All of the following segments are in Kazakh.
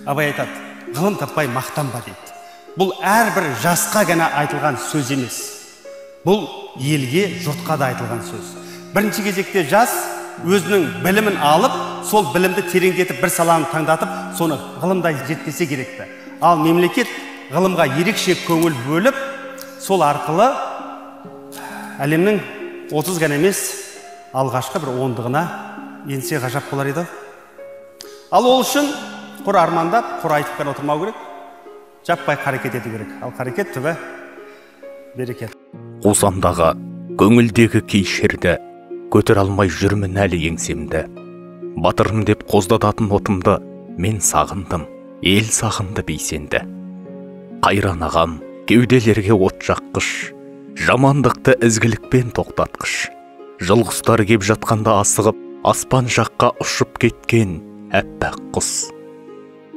Абай айтады, ғылым таппай мақтанба дейді. Бұл әрбір жасқа ғана айтылған сөз емес. Бұл елге, жұртқа да айтылған сөз. Бірінші кезекте жас өзінің білімін алып, сол білімді тереңдетіп бір саланы таңдатып, соны ғылымда зерттесе керекті. Ал мемлекет ғылымға ерекше көңіл бөліп, сол арқылы әлемнің 30 ғана емес, алғашқы бір ондығына енсе ғажап болар еді. Ал ол үшін құр армандап, құр айтып қана отырмау керек, жаппай қарекет ету керек. Ал қарекет түбі берекет. Қусамдағы көңілдегі кей шерді көтере алмай жүрмін әлі еңсемді. Батырым деп қоздататын отымды мен сағындым, ел сағынды бейсенді. Қайран ағам, кеуделерге от жаққыш, жамандықты ізгілікпен тоқтатқыш. Жыл құстар кеп жатқанда асығып, аспан жаққа ұшып кеткен әппақ құс.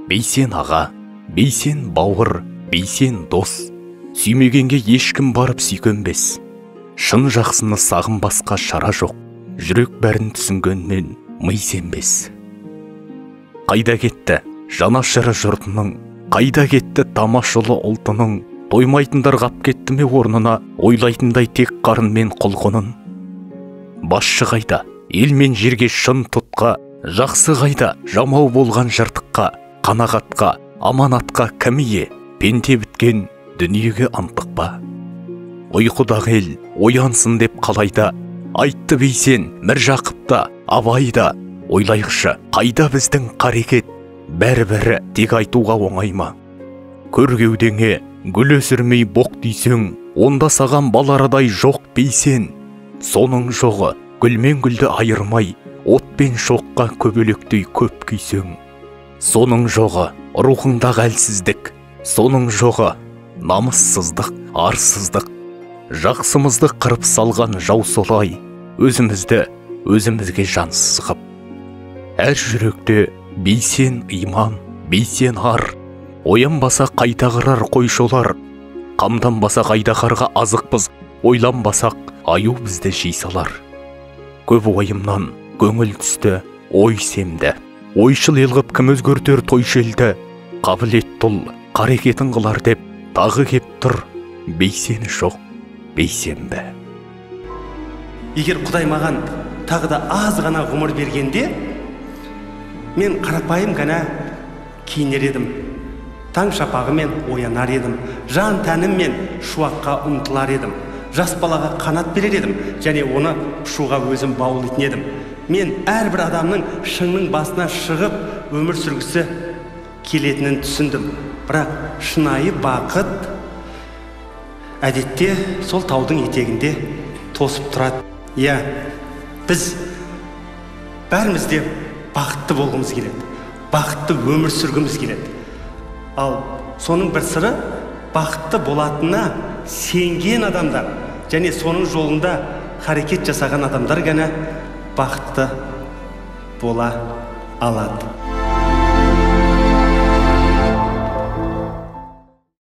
Бейсен аға, бейсен бауыр, бейсен дос, сүймегенге ешкім барып сүйкенбес. Шын жақсыны сағынбасқа шара жоқ, жүрек бәрін түсінгеннен ми сенбес. Қайда кетті жанашыры жұртының, қайда кетті тамашылы ұлтының, тоймайтындар қап кетті ме орнына, ойлайтындай тек қарын мен құлқынын. Басшы қайда, ел мен жерге шын тұтқа, жақсы қайда, жамау болған жыртыққа, қанағатқа, аманатқа кім ие, пенде біткен дүниеге ынтық па? Ұйқыдағы ел оянсын деп қалайда, айтты Бейсен, Міржақып та, Абай да, ойлайықшы, қайда біздің қарекет, бәрі-бәрі тек айтуға оңай ма? Көр кеудеңе гүл өсірмей боқ дүйсең, онда саған баларадай жоқ Бейсен. Соның жоғы гүлмен гүлді айырмай, отпен шоққа көбелектей көп күйсең. Соның жоғы рухыңдағы әлсіздік, соның жоғы намыссыздық, арсыздық. Жақсымызды қырып салған жау солай, өзімізді өзімізге жансыз қып. Әр жүректе бейсен иман, бейсен ар, оянбаса қайта қырар қойшылар, қамданбасақ айдаһарға азықпыз, ойланбасақ аю бізді жей салар. Көп ойымнан көңіл түсті, ой семді, ойшыл ел қып кім өзгертер тойшы елді, қабілет тұл, қарекетін қылар деп тағы кеп тұр, бейсені жоқ, бейсенбі. Егер Құдай маған тағы да аз ғана ғұмыр бергенде, мен қарапайым ғана киінер едім, таң шапағымен оянар едім, жан тәніммен шуаққа ұмтылар едім, жас балаға қанат берер едім, және оны ұшуға өзім баулитын едім. Мен әрбір адамның шыңның басына шығып өмір сүргісі келетінін түсіндім. Бірақ шынайы бақыт әдетте сол таудың етегінде тосып тұрады. Иә, біз бәріміз де бақытты болғымыз келеді, бақытты өмір сүргіміз келеді. Ал соның бір сыры бақытты болатынына сенген адамдар және соның жолында харекет жасаған адамдар ғана бақытты бола алады.